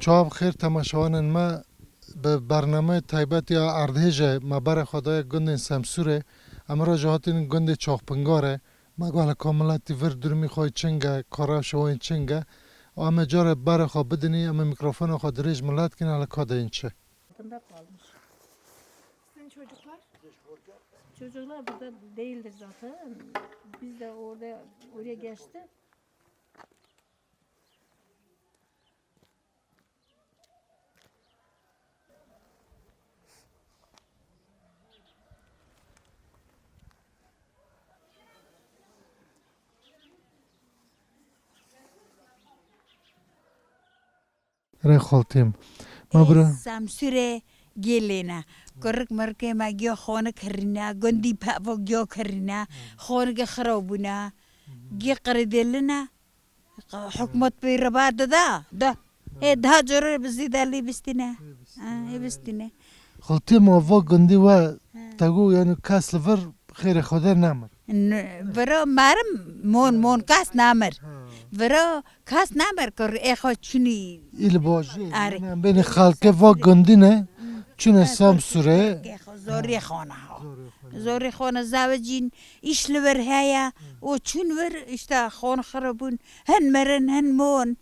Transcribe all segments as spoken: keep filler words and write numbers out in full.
Çav xêr temaşevanên me, bi bernameyê taybet ya erdhêje me berê xwe daye gundên Semsûrê. Em roja hatin gundê Çoxpingarê. Me got hele ka miletî vir durumî xwe çing e, ka rewşa wan çing e. Em ê carê berê xwe bidinî, em ê mîkrofona xwe dirêj milet kin hele ka deyên çi. Sizin çocuklar? Çocuklar burada değildir zaten. Biz de orada, oraya geçti. Rê xaltêm. Ma Ê, bira. Samsûrê gelê ne. Kurik mirikê me giya xanik hirîne, gundî peva giya kirîne, xanike xirab bûne, giya qirêdêline. Hikûmet pê reba dida, da. Ê, daha corê bi zî de lê bistîne. Ha, ê bistîne. Xaltê ma va gundî we, te got, yani kes li vir xêrê Xwedê nemir. N-, vira merim, mon, mon kes namir. Ha. Vira kes namir kir ê xwe çûnî. Î li bajê, Arê. Yani em bênî xelkê va gundî ne, çûne Samsûrê. Zorê xana ha. Zorê xana. Zorê xana zavecîn, îş li vir heye, û çûn vir, işte, xon xirab bûn, hin mirin, hin mon.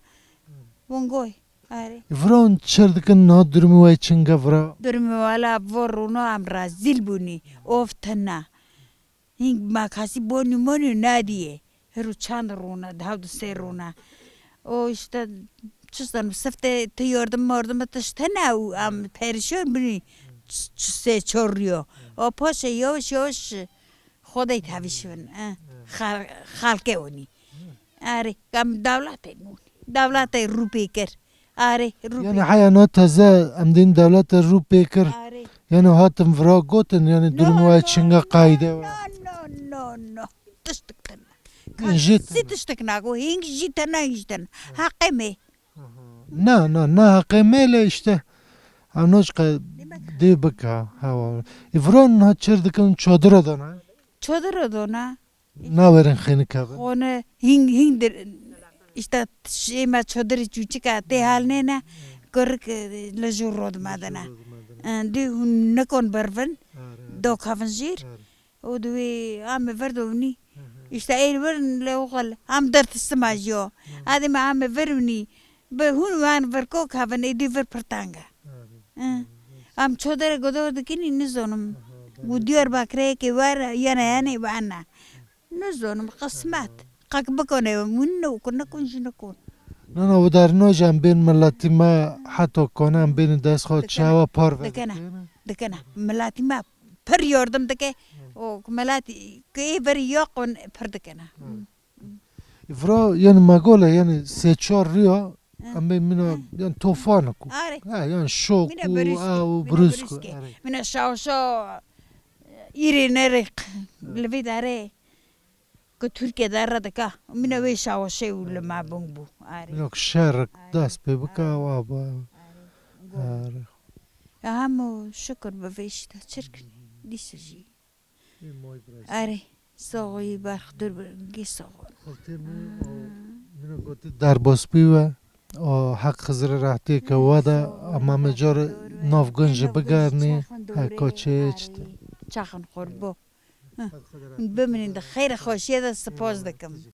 Wongoy, arê. Vira hûn çir dikin niha durumê we çing e vira? Durumê wala vo rûno em rezîl bûnî, of tena. Hîn ma kesî bonî monî nadiyê. Her û çand rûne, daha du sê rûne. O işte, çi zanim, sifte tu yardım mardime tişt hene û em perişan bûnî ç-, ç-, sê çar riyo. O paşe yavaş yavaş Xwedê tevî şivin, eh. Xel-, xelkê onî. Arê, em dewletê nûn. Dewletê rûpê kir. Arê, rûpê Yani kir. Heya na teze em dîn dewlete rûpê kir. Arê. Yani hatin vira gotin, yani No, durum wa no, çinga no, qayde no, wa. No, no, no. Tiştik tine. Hîn jî Sî tine. Tiştik nago, hîn jî tine, hîn jî tine. Heqê me. Na, na, na heqê me le işte. Em nojqe dê bika. Hewa. Îvron ha çir dikin çodira dana. Çodira dana. Nawerin xêni kevin. Xone hing, hing dir, işte şê me çodirî çûçika tê halnêne, kurik, e, li jû rod me dine. Li jû rod me dine. E, dê hûn nikon bervin, Are, are. Do kevin jîr. Are. Û divê ame ver dovnî. Hı hı. İşte êr verin le oxel, am dert sima jî yo. Hı. Adê me ame ver vinî. Bi hûn wan vir ko kevin, êdî vir pir teng e. Hı. Hı. Hı. Am çodere godor dikinî, nizonim. Hı hı, Û Diyarbakirê ki wer, yene, yene, wane. Nizonim, qismet. Hı hı. Qak bikone, min ne ku nekun jî nekun. Na, na, û der no jî em bên miletî me heta kone em bên dest xwe Dikene. Çawa parve Dikene. Dikene. Dikene. Miletî me pir yardim dike. Hı. Û miletî ki ê verî ya qon pir dikene. Hı. Vira, yani me gole, yani sê çar riya, Hı. Em bê mina, Hı. Yani tofan ku. Are. Ha, yani şok Mina û, brûskî, a, û mina brûsk, brûskî. Are. Mina şaşa îrê nerê Hı. Li vê derê ku Türkiye de re dika. Mina Hı. Wê şaşê û li me bûn bû. Are. Mina ku şer Are. Dest pê bika, Are. Wa ba. Are. Are. Ya hemû şukur bi vê işte çirkin. Dîsa jî. Erê, soxoyî berxdur gê soxon. Xeltê min, o, min gotî derbas bî we, o, heq Xizirê rehtiyê ke we de, ama me car nav gun jî bigernî, he, koçê çit. Çaxin xurbo. Bimînin di xeyr xweşiyê de spas dikim.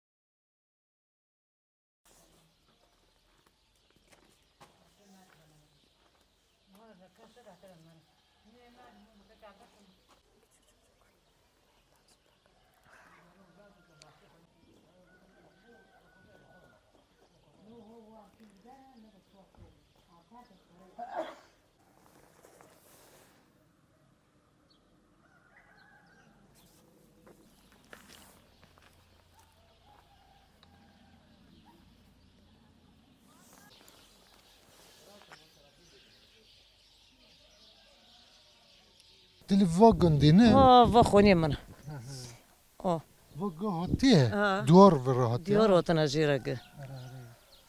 Dilî va gundî ne? Ha, va xonê min. Ha, ha. O. Va ga hatiye? Ha. Duar vir hatiye. Duar hatina jêre gi. Ara,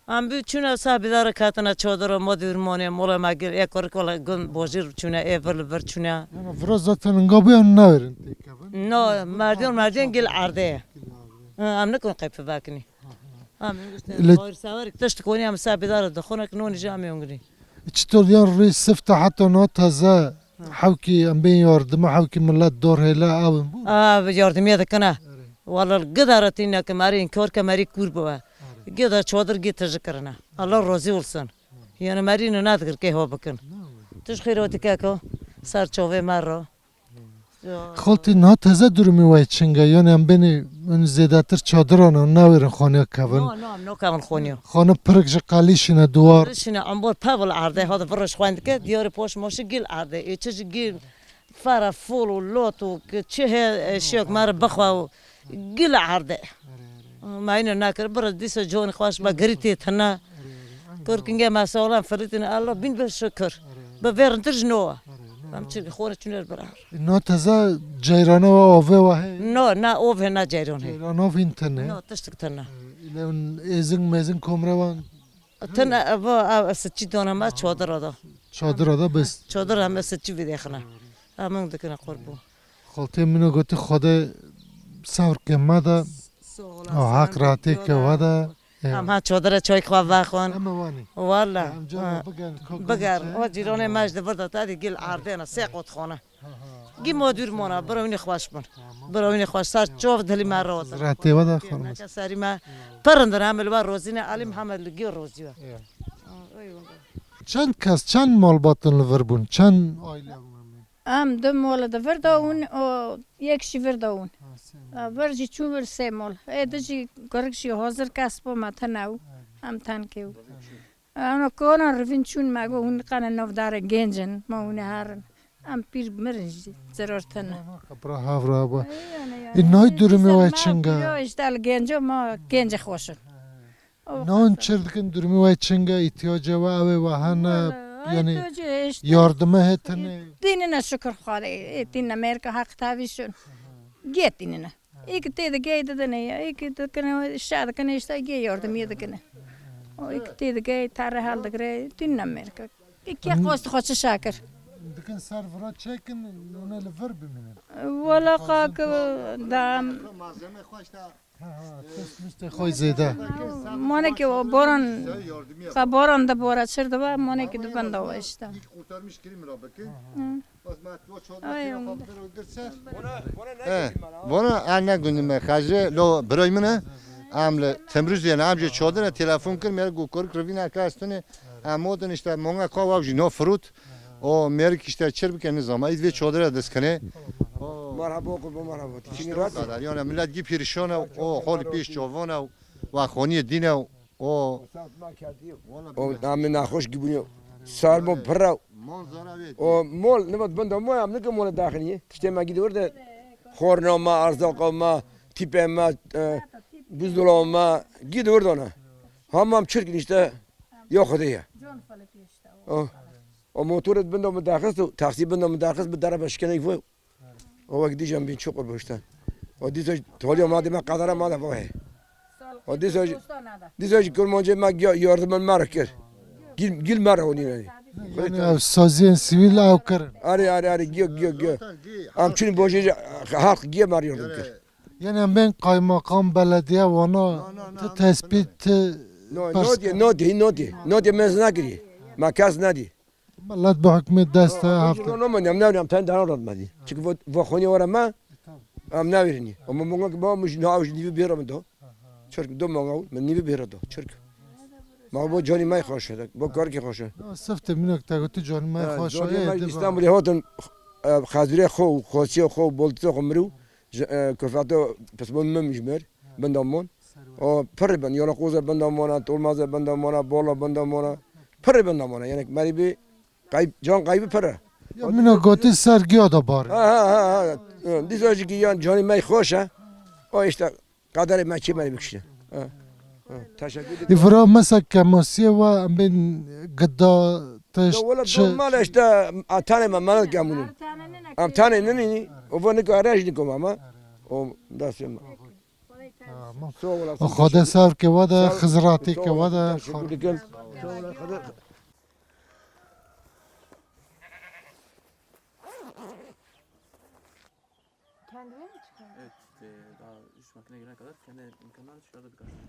ara. Em bi çûne sahbîdar katine çadira ma dûrmanê mola me gir, ê kurik wala gun bojîr çûne, ê vir li vir çûne. Yana vira zaten inga bûya nawerin têkevin. No, merdiyan, merdiyan gil erdê. Gil erdê. Ha, em nikun qey pivakini. Ha, ha. Em ê giştin, Lê- xayir sewer, tişt konî em sabidar dixwin, ek nonî jî em ê hûn girî. Çitor yan rûyê sifte heta niha teze Ha. hewkî em bên yardime, hewkî millet dor hêle ew in bû? A, bi yardimiye dikine. Erê. Wala gida re tîne ke merî inkar ke merî kûr bibe. Erê. Gida çadir gî tiji kirine. Allah razî olsun. Yani merî ne nadigir ke ho bikin. Tij xêr hatî keko. Ser çavê me re. Xaltî niha teze durumê we çinge, yani em bênê min zêdetir çadiran an, newêrin xaniya kevin. No, no, em nokevin xaniya. Xane pirik ji qelî şine duwar. Rişine embor pevil erde, hadi vir roj xwendike, diyarê poş moşi gil erde, ê çi ji gil, fere, fol û lot û ki çi hê, e, şiyok me re bixwe û gil erde. Me îne nakir, bir dîsa conî xweş me girî tê tine. Kurkinge me sağlam filitine, Allah bin bir şükür. Bi vêrin tij no. Em çi xore çûner birar. No teze ceyrana ve ove ve he. No, na ov he, na ceyran he. Ceyran ov hîn tene. No, tiştik tene. Ile êzing mezin komre van. Tene, ev, ev, sitçî dona me çadira da. Çadira da bes. Çadira me sitçî vidêxine. Em ing dikine qurbu. Xaltê min û gotî Xwedê sewr ke me de. Sağ olasın. O haq rahatê ke we de. Em ha çodire çay xwe vexwin. Em ê wanî. Wala. Em cara bigerin, bigerin. O cîranê me ji di vir de te dî gil ardêne, sê qot xane. Gî modûr mona, birawînê xweş bin. Birawînê xweş, ser çov dilî me rahat. Rahatê we de xanım. Neke serî me pirindir, em li we rozîne, Elî Mihemed li gî rozî we. Çend kes, çend malbatin li vir bûn? Çend aile bûn? Em du mol di vir de hûn, o yek jî vir de hûn. Ha, sê mol. Vir jî çû vir sê mol. Ê di jî kurik jî hazir kes bû me tine û em tenkê û. Ano konan rivîn çûn me got hûn qene navdarên genc in, ma hûn ê herin. Em pîr mirin jî, ziror tine. Kapra havra ba. Ê, yani, yani. Ê, nay durumê we çinga? Pîro işte li genco ma gencê xweş in. Nan çir dikin, durumê we çinga, îhtiyacê we ew ê we hene, yani yardime hê tine? Dînine şükür Xwedê, ê tîne mêrka heq tevî şun. Gê tînine. Ê ki tê de gey didine ya, ê ki dikine, şa dikine, işte gê yardimiyê dikine. O ê ki tê de gey, terre hel digire, tînine mêrka. Ê kê xwest xwe çi şakir. Dikin ser vira çekin, nûne li vir bimînin. Wala qak, da. Malzeme xweş da. Ha, ha, test mistê xwe zêde. Monekî o boran, ka boran de bora çir de va, monekî de benda va işte. İlk kurtarmış kirim rabıkı. Hı. Bak, ma tu çoluk Ay, kira onda. Kalkır öldürse. Bona, bona, a ne gündüme, xaje, lo, biroy mine. Amle, temrüz yani, amca çodine telefon kir, mer gu kork rivina kastını. Amodun işte, monga kova uji, no fruit. O merik işte çir bike nizama. Îd vê çodire dest kene. O Merhaba, kurban merhaba. Tişini işte o rahat. Kadar. Yani millet gibi perişan o, o hol pêş çovana, wa xoniye dine o. O namê naxweş gibûnî. Sarmo pir e. O mol, nivat benda moya, em nike mole daxiniye. Tiştê me gî di wir de. Xorna me, erzaqa me, tîpê me, e, buzdolaba me, gî di wir de ne. Hemam çirkin işte. Ya Xwedê ye. O, o motorê binda min daxist û taksî binda min daxist bi dere be şikene îvo. O wek dîjan bîn çuqur bû işte. O dîsa toliya ma dê me qedera ma de vahê. O dîsa jî, dîsa jî kurmancê me giya yardim me re kir. Gil, gil me re honî ne. Yani ev saziyên sivîl ew kirin. Arê, arê, arê, giya, giya, giya. Em çûn bojê halk giya me re yardim kir. Yani em bên kaymakam, belediye wana ti tespît ti. No, no diye, no diye, no diye. No diye me ez nakiriye. Me kes nedî. Millet bi hikmê dest heye hevdî. No, no, em ne, em ten dana rat medî. Çünkü vo, vo xonî were me, em ne verînî. Ama monga ki ba, min ji niha, ji nîvî bêra min do. Çerk do monga, min nîvî bêra do. Çerk. Ma bo canî me xweş e, bo karkê xweş e. No, sifte minak te gotu canî me xweş e. Canî me İstanbulê hatin, e, xezûrê xwe, xosiya xwe, boltisa xwe mirû, ji, e, kofeta pisbon min ji mir, benda mon. O pirî bin, yana qoza benda mona, tolmaza benda mona, bola benda mona. Pirî benda mona, yani merî bi Qayb, can qaybi pir e. Ya mina gotî ser giya da bar. Ha, ha, ha, ha. Dîsa jî ki yan canî me xweş e. O işte qederê me çê me bikişte. Ha. Ha. Teşekkür ederim. Îvra mesela kemasiyê ve em bên gıda teş. Ya wala çi- normal işte, a tane me mena kemunum. Em tane nini, o va nika araj nikom ama. O destê me. Tamam. Sağ olasın. O Xwedê ser ke we de, xizratê ke we de. Teşekkür ederim. Sağ olasın. Kendine mi çıkardın? Evet, e, daha üç makine gelene kadar kendi imkanlarla dışarıda birkaç tane.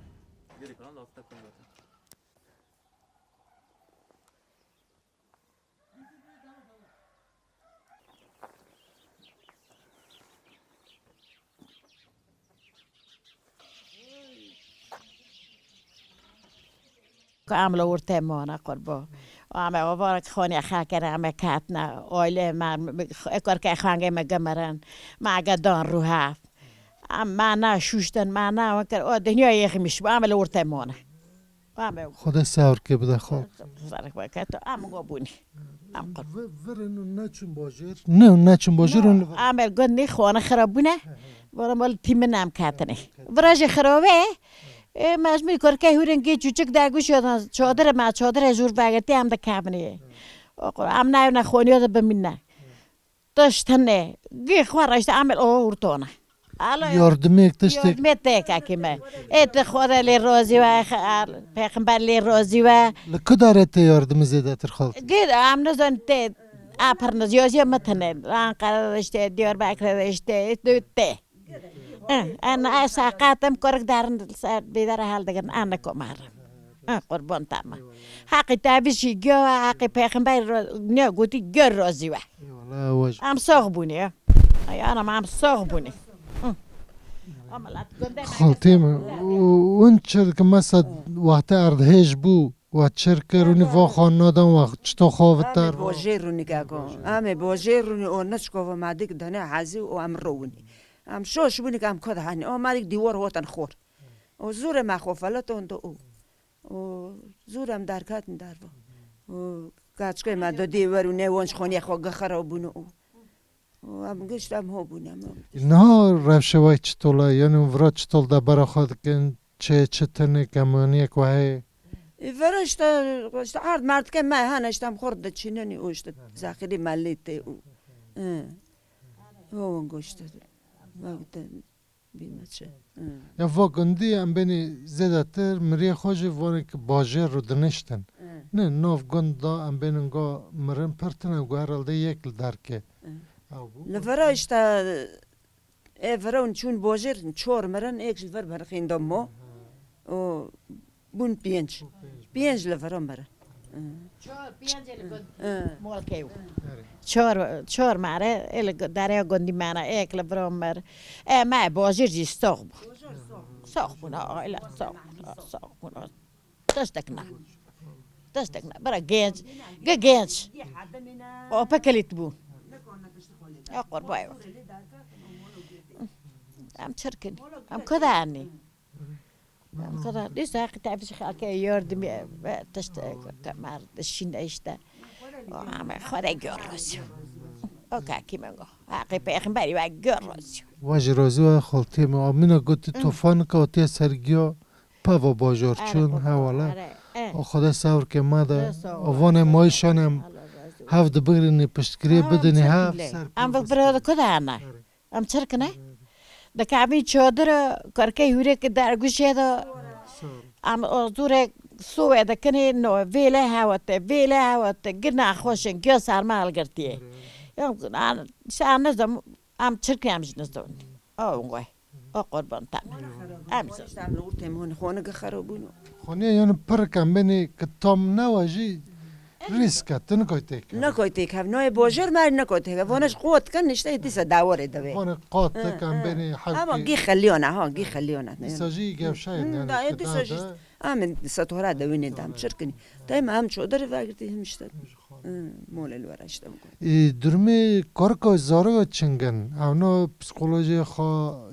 Ku em li ortê mane qurbo. Ame ovara ki xoniya xelkere ame katne. Aile me, ekorke xangê me gemerin. Me ge dan ruha. Em me na şuştin, me na wekir. O dinya yexmiş bu, ame li ortê mane. Ame Xwedê sewr ke bide xwe. Zarek weke to, em go bûnî. Em qur- Ve-, verin û neçin bajêr. Ne, neçin bajêr û li vir. Ame gundî xwana xirab bûne. Vara mal tîmin em katine. Vira jî xirabe. E, mecmû korke hûrên gê çûçik dergûş yadan çadire me, çadire jûr vegirtî em de kabinê. O qur-, em nayêne xoniya de bimîne. Tişt hene. Gê xwe reşte amel o hurtona. Ala Yardimek tiştek. Yardimê te kakî me. Ê te Xweda lê razî we, xe-, al-, pêxember lê razî we. Li ku darê te yardimî zêdetir xaltî? Gê em nizan te apir niz, yaziya me tene. Ankara de işte, Diyarbakır de işte, te. Eh, en, ez saqatim, kurik derin ser bêdere hel digin, en ne komar. Eh, qurban te me. Heqî tevî jî giya, heqî pêxember ro-, ne gotî, gör razî we. Eyvallah, waj. Em sax bûnê ya. Ay anam, em sax bûnê. Hı. Ama lat gönde Xaltê me, hûn çi dikin, mesela wextê erdhêj bû, we çi kir, hûnî va xwe nadan, we çito xwe Amê vitar? Bojê rûnî kako. Amê bojê rûnî, o niçko va madik dane hazî û em rûnî. Em şoş bûnî ke em kod hanî. O madik dîwar hotan xor. O zûrê me xwe feleton do û. O zûr em derkatin derva. O kaçkê me do dî wer û ne wonç xoniye xwe gixera bûne û. Û em gişt em ho bûne, em ho. Niha rewşe we çitol e? Yanî vira çitol de bera xwe dikin? Çi, çi tenê kemaniyek we heye? E, vira işte, işte ard merdike me hene işte em xort de çînenî û işte zexirî me lê tê û. E. Ho goşte. Bîme çi. Hı. Ya va gundî em bênî zêdetir miriyê xwe jî vanê ki bajêr û diniştin. Hı. Ne, nav gund da em bênin go mirin pir tune, go herhalde yek li derkê. Hı. Ew bû. Li vira işte, ê vira hûn çûn bajêr, çor mirin, êk ji vir berxîn da mo. Hı. O Bûn pênc. Pênc li vira me re. Çor, pênc ê li gund Hı. Molkê û. Çor, çor me re, ê li gu-, dereya gundî me re, êk li vira me re. E, me bajêr jî sox bû. Sox bûn, aile sox bûn, sox bûn. Tiştek ne. Tiştek ne. Bira genç, ge genç. O pek elit bû. Ya qurbayê. Em çirkin. Em kudanî. Em xwe de, dîsa heqî tevî xelkê yardimî, e, tişt, e, kemar, dişîne işte. O, ame xwe de gör razî. O kakî min go. Heqî pêxemberî we gör razî. We jî razî we xaltiyê min. Amîna gotî Hı. Tofanika hatiye sergiya peva bajar Are, çûn, qurban, hewala. Are, e. O xwe de sewr ke me de. Ne sewr, o vanê sewr. Mayîşan em Allah razî olsun. Hev dibigirînî piştgirê Tamam, bidinî hev çekile. Ser Em pêxember. Vek bira de ku de hene? Are. Em çirkine? Dikevî çadira, karkey hûrek derguşê de. Sor. Em ozurek sowe dikinê, no, vêle hewete, vêle hewete, gina xweşin, giya serma hilgirtiye. Em, an, se em nizam, em çirkê em ji nizam. O, we. O qurban tam. Em ji Em li urtê min xonike xerabûn. Xoniye yani pirik em benê ki tam newe jî Rîsk e, tu nikay têke. Nikay têke, nayê bajêr me nikay têke. Vana ji qot kin, nişte dîsa dawarê de wê. Vana qat Hı, dik, em hı. Benê Ama hewkê. Gî xeliyana, ha, gî xeliyana. Dîsa jî gevşayên, Hı, yani da, e, tu dîsa dade. Jî, em dîsa tora de wînê dam çirkinî. Dayma em çodir vegirtî, hem işte. Hı, molê li were işte. E, durumê karika zarika çingin. Evna psikolojiya xwe,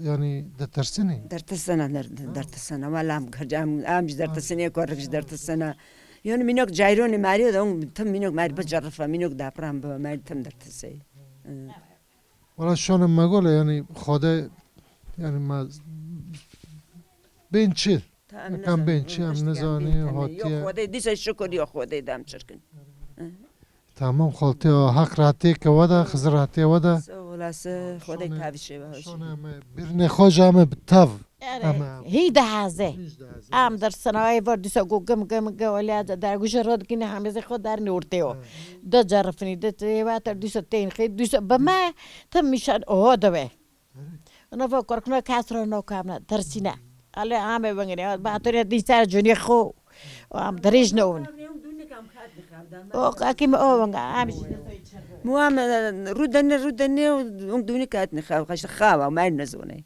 yani, detirsinî? Dertirsena, der-, dertirsena. Wala em, em, em jî dertirsinê, karik jî dertirsena. Yanî mînak ceyranê merî de, tim mînak merî bicerife, mînak deprem bi, merî tim dertisê. Wala şana me gole, yanî Xwedê, yanî me bên çi? Em bên çi, em nizanî, hatiye. Xwedê, dîsa şikir ya Xwedê de em çirkin. Tamam, xaltê, Heq rehetiyê ke we de, Xizir rehetiyê we de. Sağ olasın, Xwedê tevî şêve hoş. Şana me, birnê xwe jî me bi tev. Ere, hî de heze. Hî de heze. Am der sena ay var dîsa go gim gim gim olya da der guje rod gine hamize xo der ne orteo. Da carfini de te vater dîsa tein xi dîsa bama tam mişan o da ve. Ona va korkuna kasra no kamna tersine. Ele ame wengine, ba tu ne dî ser cunî xo. Am dirêj ne on. O kakî me o wenga, am jî. Mu am, e, rû dene, rû dene, û dûnî kat ne xav, xaşt xava, me nezone.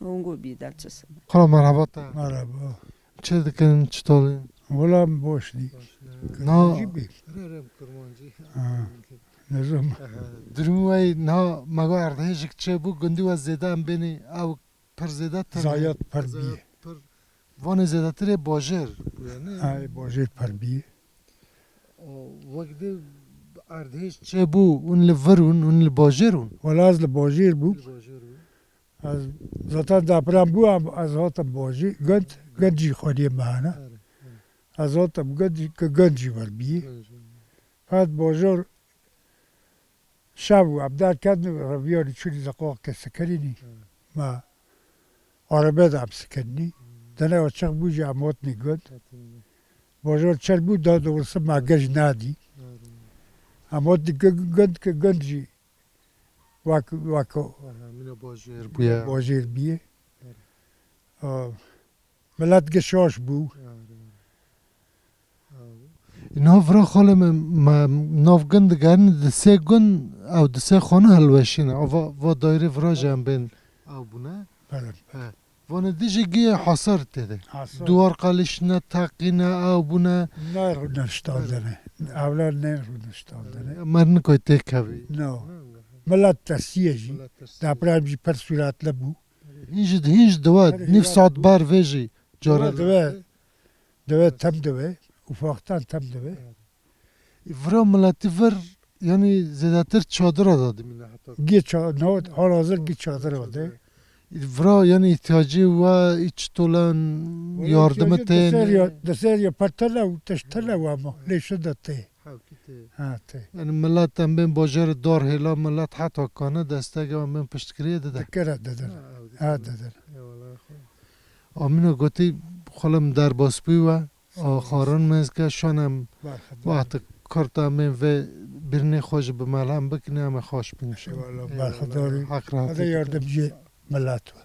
Û go bî da çes. Xala merhaba te. Merhaba. Çi dikin, çi tolin? Wala boş dî. Na. Kirmancî bî. Re re kirmancî. Ha. Nizam. Durum wey na me go erdhêjik çê bû, gundî we zêde em bênî ew pir zêde tune. Zayat pir bî. Zayat pir. Vanê zêdetirê bajêr bûye, ne? Ha, bajêr pir bî. O, wek de erdhêj çê bû, hûn li vir ûn, hûn li bajêr ûn? Wala ez li bajêr bûm. Li bajêr bû. Ez zaten deprem bû, em, ez hatim bajêr, gund, gund jî xwediyê me hene. Erê, erê. Ez hatim gund jî, ki gund jî vir bî. Gund jî vir bî. Pet bajêr Şev û em derketin, reviyanî çûnî zeqaxeke sikinînî. Hı. Me arebe de em sikinî. Hı. Dene açiq bû jî em hatinî gund. Hatinî gund. Bajar çer bû, da doğrusu me gej nadî. Hı. Em hatinî gu-, gund ki gund jî wek, wek Aha, mine bajêr bûye. Bajêr bîye. Hı. A, Milet gi şaş bû. Nav vira xalê me, me nav gund digerin, di sê gund ew di sê xane hilweşîne. Ava, va daîrê vira jî em bên ew bûne. Belê. He. Vanê dijî giyê hasar tê de. Hasar. Duwar qalîşine, teqîne, ew bûne. Ne rûniştandine. Ewla ne rûniştandine. Mer nikoy tê kevî. No. Milet tirsiye jî. Milet tirsiye. Deprem jî pir sûretli bû. Hîn ji, hîn ji diwe, Her nîv saet ber vê jî cara Diwe, diwe, diwe tem diwe, ufaktan tem diwe. Vira miletî vir, yanî zêdetir çadira da dimîne heta. Gê ça-, no, halhazir gê çadira de. Vira, yanî îhtiyacê we, î çitolan Wala yardimi îhtiyacê tê di ser ne? Ya, di ser ya per tele û teş tele û ama, lê şi de tê. Hewkî tê. Ha, tê. Yanî milet em bên bajarê dar hêla milet heta kane destek em bên piştgiriyê dide. Dikere didin. Ha, ew dikere. Ha, didin. Eyvallah, xwe. Amîna gotî, xwelem derbas bû we. Sağ ol. Xarin mezke şanem Berxedar. Wextê kurt em bên vê birînê xwe ji bi melhem bikin, em ê xweş bin. Eyvallah, eyvallah, berxedar. Hak rahat Hadi yardımcı millet we.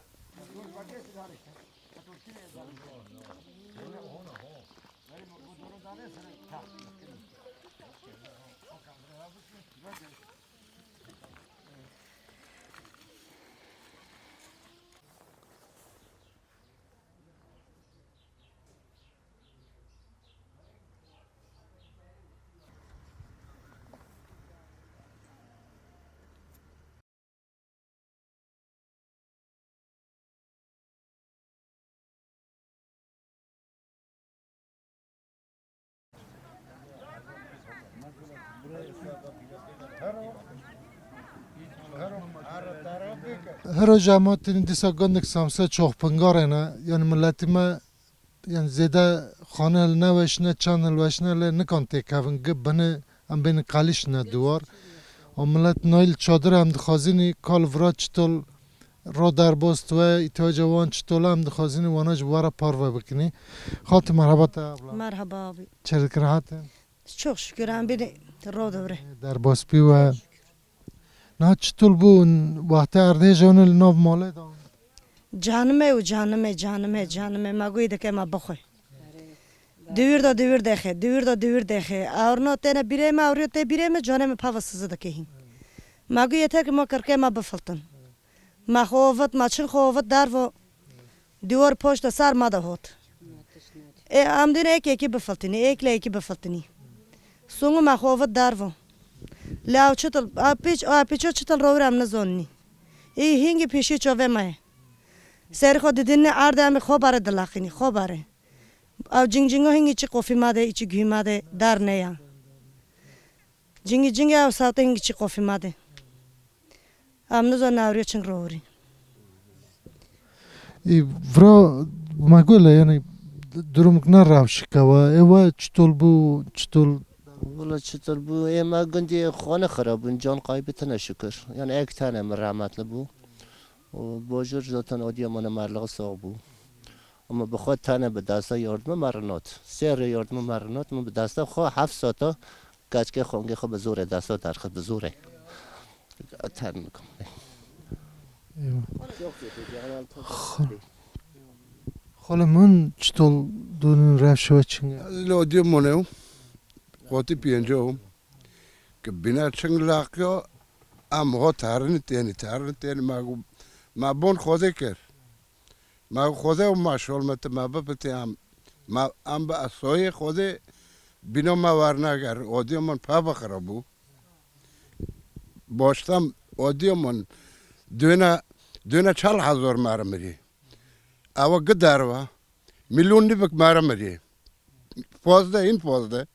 Hero jematin dîsa gondik Samse çoxpingarê ne, yanî miletî me Yanî zêde xane hilneweşine, çand hilweşine lê nikan têkevin, gi bini em bên qalîş ne diwar. O milet nayî li çadir em dixwazînî kal vira çitol ro derbas diwe, îtiyaca wan çitol e, em dixwazînî wana ji were parve bikinî. Xaltî merhaba te abla. Merhaba abi. Çêdik rehat e? Çok şükür em bînî ro dewre. Derbas bî we. Niha çitul bû, wextê erdhêjê hûn li nav malê de? Canime û canime, canime, canime, ma goyê dike ma bixwe. Diwir da diwir dexe, diwir da diwir dexe. Ewrina têne bîrê me, ewrina tê bîrê me, canê me pava sizi dike hîn. Ma goyê te ki ma kirke ma bifiltin. Ma xwe ovit, ma çin xwe ovit dervo. Dîwar poşta ser ma de hot. Ê, em dîn êk êkî bifiltinî, êk le êkî bifiltinî. Sungû me xwe ovit dervo. Lê ew çitil, a pîç, a pîço çitil rowir em nizonî. Î hingî pêşî çovê me ye. Serî xwe didinî erdê em ê xwe bare dilaqînî, xwe bare. Ew cingcingo hingî çi qofî ma de, î çi guhî ma de, dar neya. Cingî cingî ew sawte hingî çi qofî ma de. Em nizan newriya çing rorî. Î, vira me gule, yanî, durumik ne rewşike we, ê we çitol bû, çitol? Wala çitol bû, ê me gundî xane xirab bûn, can kaybetine şükür. Yanî ek tane min rehmetli bû. Û bojor zaten Adiyamanê merliği sağ bû. Ama bi xwe tane bi desta yardimê me rinat. Sê rê yardimê me rinat, min bi desta xwe heft sata keçikê xwe, hingê xwe bi zorê desta derxist, bi zorê. Term bikim. Eyvallah. Xwe, Oğlum hûn çitol dûnin rewşe we çing e? Ez li Odiyomone û qotî pênce û ki bîna çing laqiyo em ho tarini têni, tarini têni ma gu-, ma bon Xwedê kir. Ma Xwedê û ma şolmeti ma bipitê em. Ma em bi esoyê Xwedê bîno ma wernager. Odiyomon pa bixira bû. Boştam Odiyomon döne, döne çal hazor mare mirî. Ewa gi derva. Milyon nivik mare mirî. Pozde, in pozde.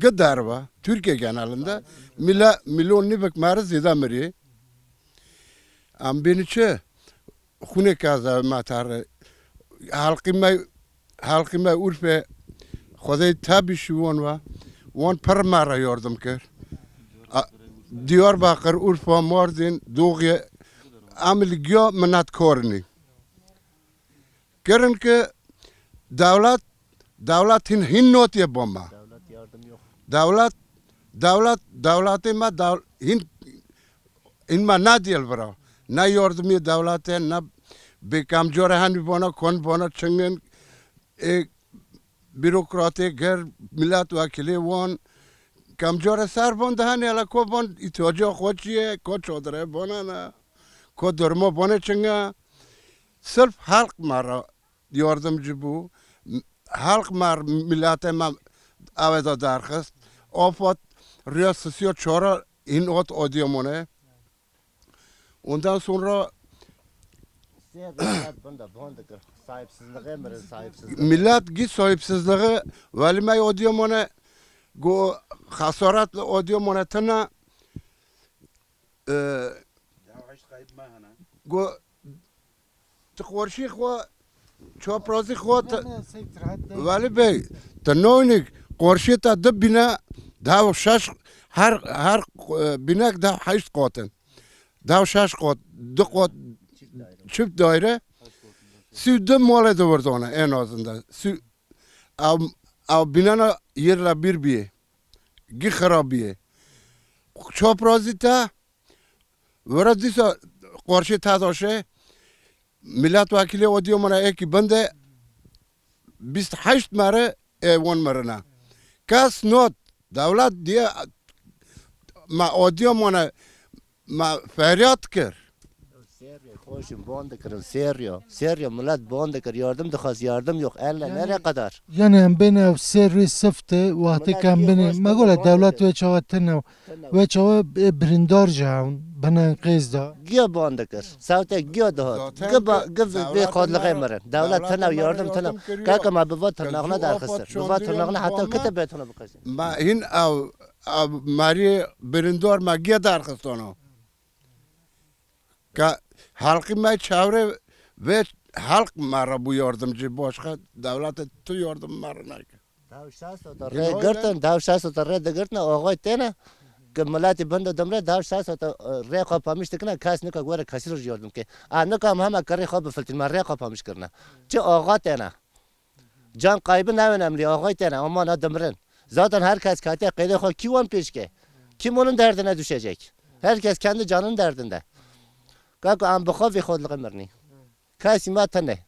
Gi derva. Türkiye genelinde mila-, milyon nivik mare zêde mirî. Em bêni çi? Xûnê kaza me tare. Halkî me, halkî me Urfe. Xwedê tabî şiwon ve. Wan pir me re yardim kir. A, Diyarbakir, Urfa, Mardin, Doğuye. Em li giya minnet korinî. Kirin ki dewlet, dewlet hin, hin notiye bo me. Dewlet yardım yok. Dewlet, dewlet, dewletê me dew-, hin, hin me ne diyel vira. Ne yardımê dewlete, ne bê kemcore henî bona kon, bona çingin, e, bürokratê ger, milletvekilê wan, kemcore ser bon de henî hele ko bon îtiyaca xwe çi ye, ko çodire bona ne, ko durmo bone çinga. Sırf halk me re yardımcı bû. Halk me re, milletê me ewe de derxist. Afat riya sisiya çara hin ot Odiyomone. Ondan sonra Sêr millet bunda bon dikir. Sahipsizliğe mirin sahipsizliğe. Millet gi sahipsizliği, welî me Odiyomone, go xesaret li Odiyomone tine, e, Ya hiç kayıp me hene. Go tu qorşî xwe, çaprazî xwe, tu, Ne, ne, sektir, hadi ne. Welî Bey, tu noynik qorşî te du bîne, dev şeş, her, her, e, bînek dev heşt qat in. Dev şeş qat, du qat, çift daire, sî du malê de wirdane en azından. Sî, ev, ev bînana yerle bir bîye. Gi xirabiye. Çaprazî te, were dîsa qarşî te daşe, milletvekilê Odiyomona eki binde bîst heşt mere e wan mirine. Kes not, dewlet diye me Odiyomona me feryat kir. Serrê xweşim bon dikirin, serrê. Serrê millet bon dikir, yardım dixwaz, yardım yok. Elle Yani nereye kadar? Yani em bên ev serrê sifte, wextê Millet em bir bêne, hoş me gola dewlet dikir. Ve çawa tene, Tene. Ve çawa, e, birindar jî hewn, bine qêz da. Giya ban dikir, sawte giya dihat. Zaten Gi ba, gi vê dewlet xodliğe onlara, mirin. Dewlet dewlet tene, onlara yardım tene. Yardım kiriyor. Kaka me bi va tırnağına Kazı derxistir. Apat Bi va çandırın tırnağına heta bomba. Kite bê tına bikazin. Ma hin ev, ev meriyê birindar me giya derxistano. Ka halkî me çewre ve halk me re bû yardımcı, başka dewlete tu yardım me re neke. Dew şeş sota rê girtin, dew şeş sota rê digirtine, oxoy têne, ki milletî bindo dimre, dew şeş sota, e, rê xwe pamiş dikine, kes nika gore kesî roj yardım ke. A nika em hema kirê xwe bifiltîn, me rê xwe pamiş kirine. Çi oxa têne. Can kaybı ne önemli, ağay tene, aman ha dimirin. Zaten herkes kate qeyde xo ki wan pêş ke. Kim onun derdine düşecek? Herkes kendi canının derdinde. Kako em bi xo vê xodliği mirnî. Kesî me tene.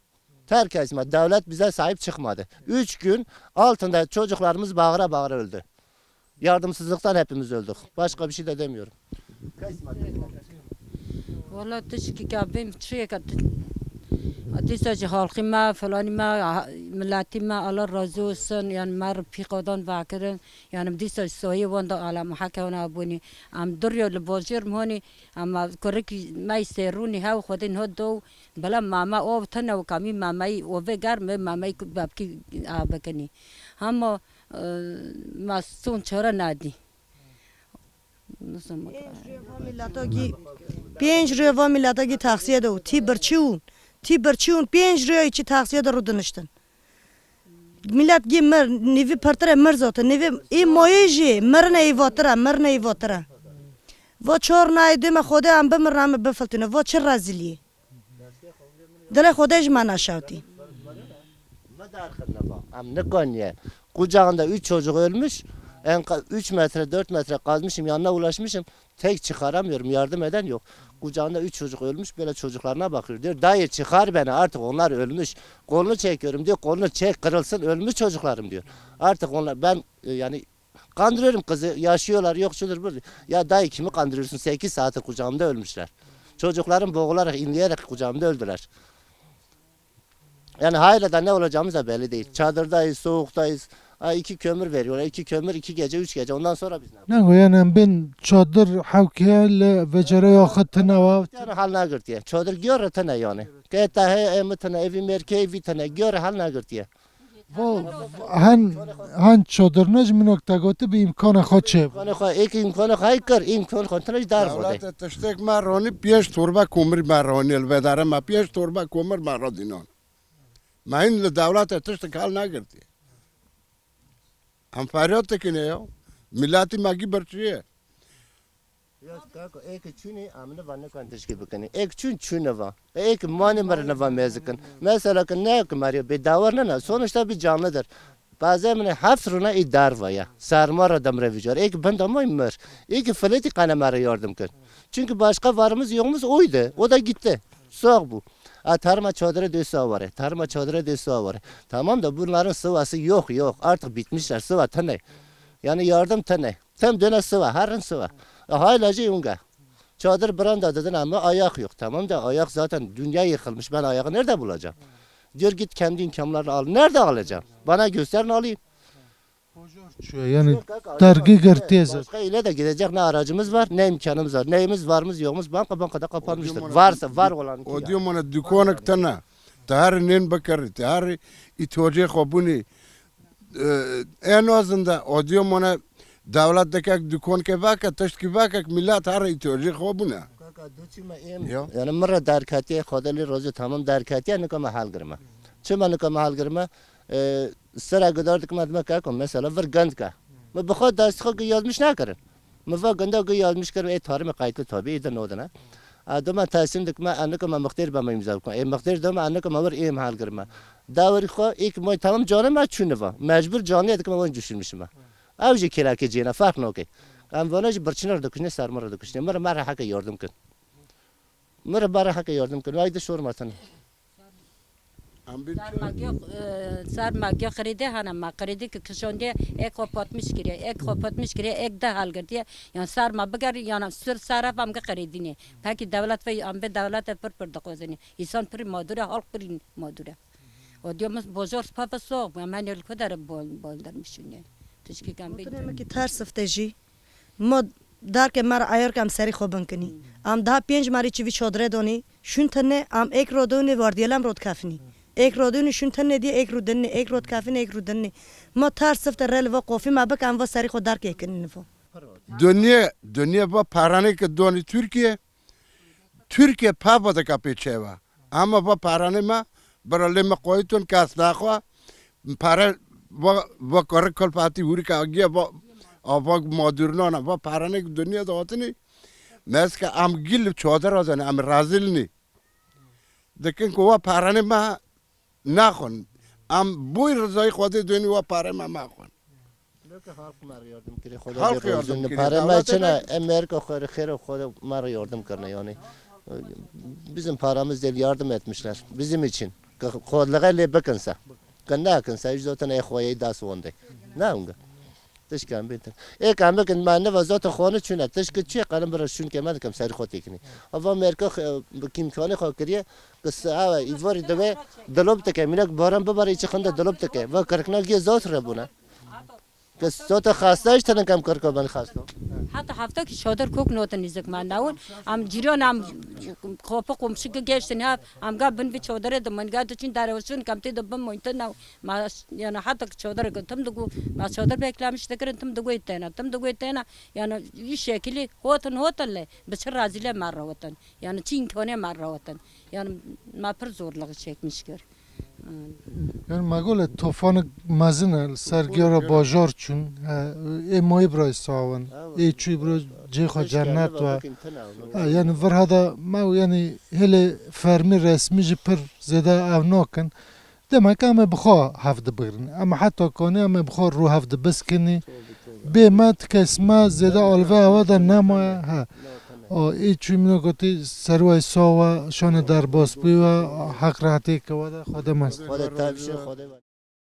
Her kesî me. Devlet bize sahip çıkmadı. Üç gün altında çocuklarımız bağıra bağıra öldü. Yardımsızlıktan hepimiz öldük. Başka bir şey de demiyorum. Wala tişkî ka bêm çiyê ka ti-, dîsa jî halkî me, filanî me, ha-, miletî me, Allah razî olsun, yani me re pî qadan vekirin, yani dîsa jî soyê wan da alem heke wana bûnî. Em duriyo li bajêr mihonî, em kurikî me sêrûnî hew xwedî niho do, bela mame ov tene û kamî mameyî ovê germ, mameyî bebkî a bikinî. Hema, e, me son çare nadî. Pênc rûya va mileta gî, pênc rûya va mileta gî taxsiyê de û tî birçî ûn, tî birçî ûn pênc rûya çî taxsiyê de rû diniştin. Milet gî mir, nîvî pirtire mir zote, nîvî ê mayê jî mirine ê vatire, mirine ê vatire. Va çor nayê dê me Xwedê em bimirin em ê bifiltîne. Va çi rezilî. Dilê Xwedê ji me neşewtî. Me derxirine ba. Em nikaniye. Kucağında üç çocuk ölmüş. En ka-, üç metre, dört metre kazmışım, yanına ulaşmışım. Tek çıkaramıyorum, yardım eden yok. Kucağında üç çocuk ölmüş, böyle çocuklarına bakıyor. Diyor, "Dayı, çıkar beni, artık onlar ölmüş." Kolunu çekiyorum, diyor, "Kolunu çek, kırılsın, ölmüş çocuklarım," diyor. Artık onlar, ben, e, yani kandırıyorum kızı, yaşıyorlar, yok şudur budur. Ya dayı, kimi kandırıyorsun? Sekiz saattir kucağımda ölmüşler. Çocuklarım boğularak, inleyerek kucağımda öldüler. Yani hala da ne olacağımız da belli değil. Çadırdayız, soğuktayız. Ha, iki kömür veriyorlar. İki kömür, iki gece, üç gece. Ondan sonra biz ne yapacağız? Ne yani, em bên çadir hewkeye li vecere ya xwe tine wa. Yani hal nagirtiye. Çadır giyor tine yani. Keta he, em tine, evi merke, evi tine giyor, hal nagirtiye. Vo, hen, hen çadir ne ji min wek te gotî bi îmkana xwe çê bû. İmkana xwe, ek imkanı xwe kir, imkan xwe tine dar bode. Dewlete tiştek me ronî, pênc torba komir me ronî, li vedare me pênc torba komir me radînan. Me hîn li dewlete tiştek hal nagirtî. Em feryad dikine ya. Miletî me gî birçî ye. Ya kako, ê ki çûnî, em niva nikan tişkî bikinî. Ê ki çûn, çûn niva. Ê ki manî mir niva mêzikin. Mesela ki ne ki meriyo bê dawar nena, sonuçta bir canlıdır. Bazı emine heft runa î darva ya. Sarma ra demre vicar. Ê ki benda moy mir. Ê ki filetî qane mera yardım kin. Çünkü başka varımız yoğumuz oydu. O da gitti. Soğuk bu. A, tarma çadırı dösü avare. Tarma çadırı dösü avare. Tamam da bunların sıvası yok, yok. Artık bitmişler. Sıva tane. Yani yardım tane. Tem döne sıva, her rin sıva. E, hala jî unga. Çadır branda dedin ama ayak yok. Tamam da ayak zaten dünya yıkılmış. Ben ayağı nerede bulacağım? Diyor git kendi imkanlarını al. Nerede alacağım? Bana gösterin alayım. Çuye, yani dergi girtiye zaten. Başka ile de gidecek ne aracımız var, ne imkanımız var. Neyimiz, varımız, yoğumuz banka bankada kapanmıştır. Varsa var olan. Odiyomana dukanek tane. Te her nên bikirit, te her îtiyacê xwe bûnî. Ee, en azından odiyomana dewlet dekek dukankê veke, tiştkî vekek, millet her îtiyacê xwe bûne. Kaka, du çima êm. Ya. Yani min re derketiye, Xwedê lê razî, tamam derketiye, nika me hal girme. Çima nika me hal girme? Ee, sera gidar dikme dime keko, mesela vir gend ke. Me bi xwe dest xwe yazmış nakirin. Mi va gunda gu yazmış kir, ê tarî mi qaytli tabi, ê de nodine. A dima teslim dikme, enike me mixtêr be me imza bikme. Ê mixtêr dima, enike me wir êm hal girme. Dawrî xwe, ê ki moy tamam canê me çûne va. Mecbur canê dikme wan düşürmüşüm me. Ew jî kêlekê cêne, ferq nake. Em vana jî birçîne re dikuşne, serma re dikuşne. Mir, mir heke yardım kin. Mir, mir heke yardım kin. Vay de şor metin. Em bir Ser ma giyo, e, ser ma giyo kredi hana ma kredi ki kişondiye ek xwe patmiş kiriye, ek xwe patmiş kiriye, ek de hal girtiye. Yan ser ma biger, yan sir sara vam ge kredi ne. Peki devlet ve em be devlet pir pir de kozeni. İnsan pir mağdure, halk pir mağdure. O diyor mis bozor papa soğuk, em hani ülke dere bol, bol dermişin ne. Tişki kan bir. Mutune me ki ters ifte jî. Ma darke me re ayar ke em serî xwe binkinî. Em daha pênc marî çi vî çadire danî, şûn tine, em êk rodûnê vardiyelem rodkefinî. Êk rodûnê şûn tine diye, êk rûdinê, êk rodkefinê, êk rûdinê. Ma ters sifte re li va qofî me bike, em va serî xwe darkê kinî niva. Duniye, duniye va paranê ke donî Tirkiye, Tirkiye pava dike pê çêve. Ama va paranê me, bira lê me qoyî tun kes naxwe. Pare va, va kore kulfatî hûrika agiye va, a va madûrnana, va paranê ki dinya de hatini. Meske em gil çadira zane, em razil nî. Dikin ku va paranê me naxwin. Em boy rizayî Xwedê dönî va parê me maxwin. Leke halk me re yardım kire, Xwedê Halk lê razî yardım bin. Kire, Parê me dewletê çine, me em merka xwe re xêr û Xwedê me re yardım kirine yani. Bizim paramız değil, yardım etmişler. Bizim için. Kodluğa lê bikinse. Kında kinse, hiç zaten ey xweyê das wonde. Ne unga? Tişkan bintin. Ê kan bikin, me ne va zaten xwani çune. Tişki çi, kalim bira şun ke me dikim, seri xwe tekini. Ava merka, e, bi kimkani xwe kiriye. Kısa, ava, ivari deve, dilop teke. Milek baran bibare, içi xında dilop teke. Va kırkna giye zat re buna. Kes sota xasta, işte ne kam kırka ben xasta. Heta hefta ki çadır kok notin nizik me nawin. Am cîran am kopa komşu ki geçtin ha. Am ga bin bir çadırı da, min ga da çin dare olsun, kam te da bin moyta nav. Ma yani heta ki çadır ki tüm dugu, ma çadır beklemiş de kirin, tüm dugu etena, tüm dugu etena. Yani bir şekili hotin hotin le, bir çi razile ma rahotin. Yani çi imkanı ma rahotin. Yani ma pir zorluğu çekmiş kir. Yani me gole tofanik mezin e, li ser gera bajar çûn, e, ê mayî bira sawan, ê çûyî bira cê xwe cennet we. Ha, yani virha da me yani hêlê fermî resmî jî pir zêde ev nakin. Demek em ê bi xwe hev dibigirin. Em heta kanî em ê bi xwe rû hev dibiskinî. bê me tikes me zêde alve ava de nemaye. He. O, ê çû min gotî serway sawa şane derbas bû ve, heq rehetê ke we de, Xwedê mast. Xwedê tev şe, Xwedê